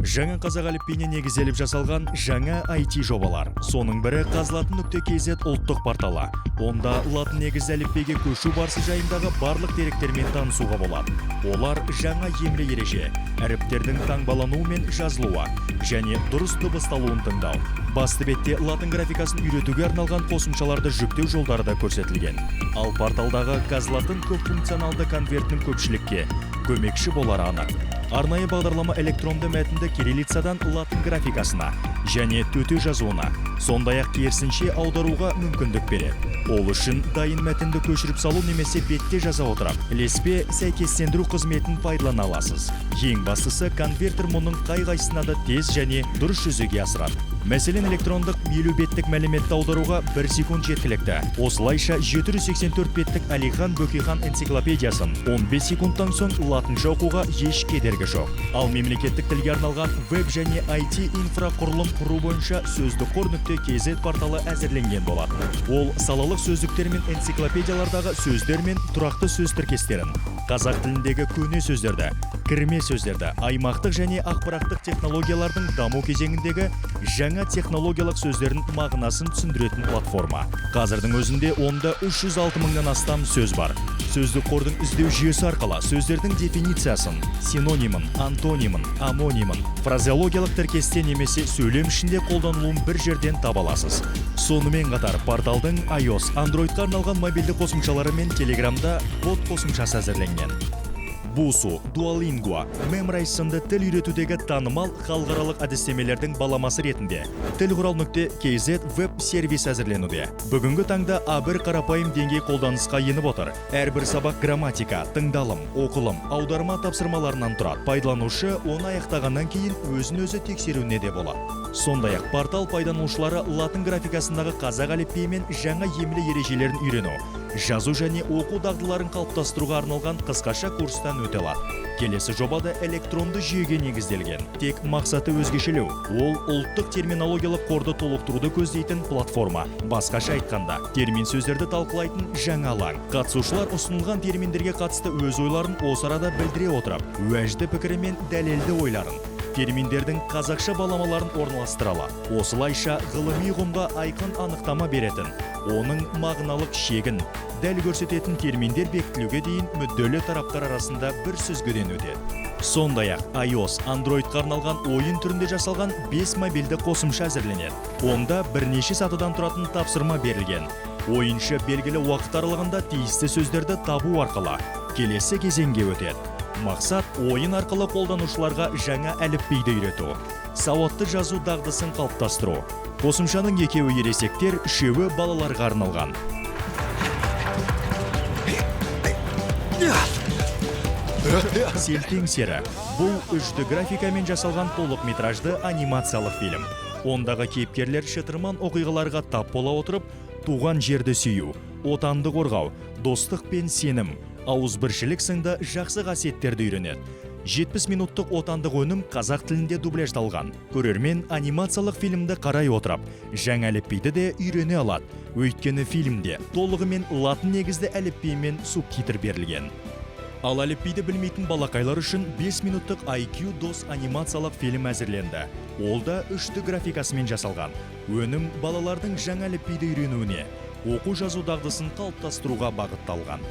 Жаңа қазақ әліпбиіне негізделіп жасалған жаңа IT жобалар. Соның бірі qazlатын.kz ұлттық порталы. Онда латын негізді әліпбиге көшу барысы жайындағы барлық деректермен танысуға болады. Олар: жаңа емле ереже, әріптердің таңбалануы мен жазылуы және дұрыс дыбысталуын тыңдау. Басты бетте латын графикасын үйретуге арналған қосымшаларды жүктеу жолдары да көрсетілген. Ал порталдағы Қазлатын көпфункционалды конвертінің көпшілікке көмекші болары анық. Арнайы бағдарлама электронды мәтінді кириллицадан латын графикасына және төте жазуына, сондай-ақ керісінше аударуға мүмкіндік береді. Ол үшін дайын мәтінді көшіріп салу немесе бетте жаза отырып, ілеспе сәйкестендіру қызметін пайдалана аласыз. Ең бастысы, конвертер мұның қай-қайсысына да тез және дұрыс жүзеге асырады. Мәселен, электрондық 50 беттік мәліметті аударуға 1 секунд жеткілікті. Осылайша 784 беттік Әлихан Бөкейхан энциклопедиясын 15 секундтан соң латынша оқуға еш кедергі жоқ. Ал мемлекеттік тілге арналған веб және IT инфрақұрылым құру бойынша сөздік қор.kz порталы әзірленген болатын. Ол салалық сөздіктер мен энциклопедиялардағы сөздер мен тұрақты сөз тіркестерін, қазақ тіліндегі көне сөздерді, кірме сөздерді, аймақтық және ақпараттық технологиялардың даму кезеңіндегі жаңа технологиялық сөздердің мағынасын түсіндіретін платформа. Қазірдің өзінде онда 306 мыңнан астам сөз бар. Сөздік қордың іздеу жүйесі арқылы сөздердің дефинициясын, синонимін, антонимін, омонимін, фразеологиялық тіркесте немесе сөйлем ішінде қолданылуын бір жерден таба аласыз. Сонымен қатар порталдың iOS, Androidқа арналған мобильді қосымшалары мен Телеграмда бот қосымшасы әзірленген. Busuu, Duolingo, Memrise сынды тіл үйретудегі танымал халықаралық әдістемелердің баламасы ретінде тіл құрал.kz веб сервис әзірленуде. Бүгінгі таңда А1 қарапайым деңгей қолданысқа еніп отыр. Әрбір сабақ грамматика, тыңдалым, оқылым, аударма тапсырмаларынан тұрады. Пайдаланушы оны аяқтағаннан кейін өзін өзі тексеруіне де болады. Сондай-ақ портал пайдаланушылары латын графикасындағы қазақ әліпбиі мен жаңа емле ережелерін үйрену, жазу және оқу дағдыларын қалыптастыруға арналған қысқаша курстан өте алады. Келесі жобада электронды жүйеге негізделген. Тек мақсаты өзгешелеу. Ол ұлттық терминологиялық қорды толықтыруды көздейтін платформа. Басқаша айтқанда, термин сөздерді талқылайтын жаңа алаң. Қатысушылар ұсынылған терминдерге қатысты өз ойларын осы арада білдіре отырып, уәжді пікірі мен дәлелді ойларын, терминдердің қазақша баламаларын орналастыра алады. Осылайша ғылыми ұғымға айқын анықтама беретін, оның мағыналық шегін дәл көрсететін терминдер бекітілуге дейін мүдделі тараптар арасында бір сүзгіден өтеді. Сондай-ақ iOS, Androidқа арналған ойын түрінде жасалған 5 мобильді қосымша әзірленеді. Онда бірнеше сатыдан тұратын тапсырма берілген. Ойыншы белгілі уақыт аралығында тиісті сөздерді табу арқылы келесі кезеңге өтеді. Мақсат – ойын арқылы қолданушыларға жаңа әліпбиді үйрету, сауатты жазу дағдысын қалыптастыру. Қосымшаның екеуі ересектер, үшеуі балаларға арналған. Селтең сері. Бұл 3D графикамен жасалған толық метражды анимациялық фильм. Ондағы кейіпкерлер шытырман оқиғаларға тап бола отырып, туған жерді сүю, отанды қорғау, достық пен сенім, ауызбіршілік сынды жақсы қасиеттерді үйренеді. 70 минуттық отандық өнім қазақ тілінде дубляждалған. Көрермен анимациялық фильмді қарай отырып, жаңа әліпбиді де үйрене алады. Өйткені фильмде толығымен латын негізді әліпбимен субтитр берілген. Ал әліпбиді білмейтін балақайлар үшін 5 минуттық IQ Дос анимациялық фильм әзірленді. Ол да 3D графикасымен жасалған. Өнім балалардың жаңа әліпбиді үйренуіне, оқу жазу дағдысын қалыптастыруға бағытталған.